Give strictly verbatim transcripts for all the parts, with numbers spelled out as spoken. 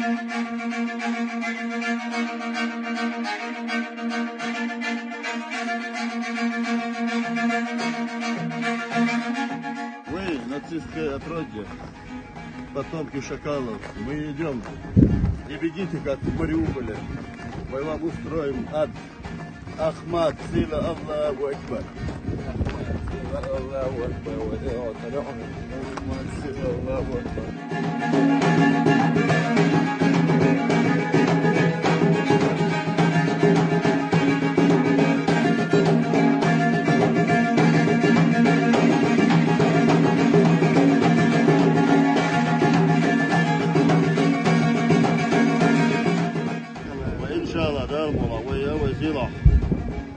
Мы, нацистское отродье, потомки шакалов, мы идем. Не бегите, как в Мариуполе. Мы вам устроим ад. Ахмат, сила, Аллаху Акбар. Ахмат, сила, Аллаху Акбар. Ахмат, сила, Аллаху Акбар. Ва иншалла, Дала мукъ лахь, вай, вай зила.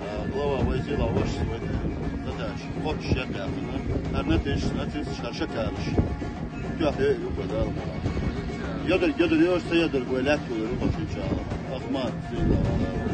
А, глава вай зила, ваш свой задача. Кхочуш я тӀаьхьа. Арна тиш, нацисташ, хар шакалаш. Тёх, э, юха, Дала мукъ лахь. Ядар, ядар, ёш, са ядар, гой, лаьтта, гой, рухаш, иншалла. Ахмат, зила, Аллаху.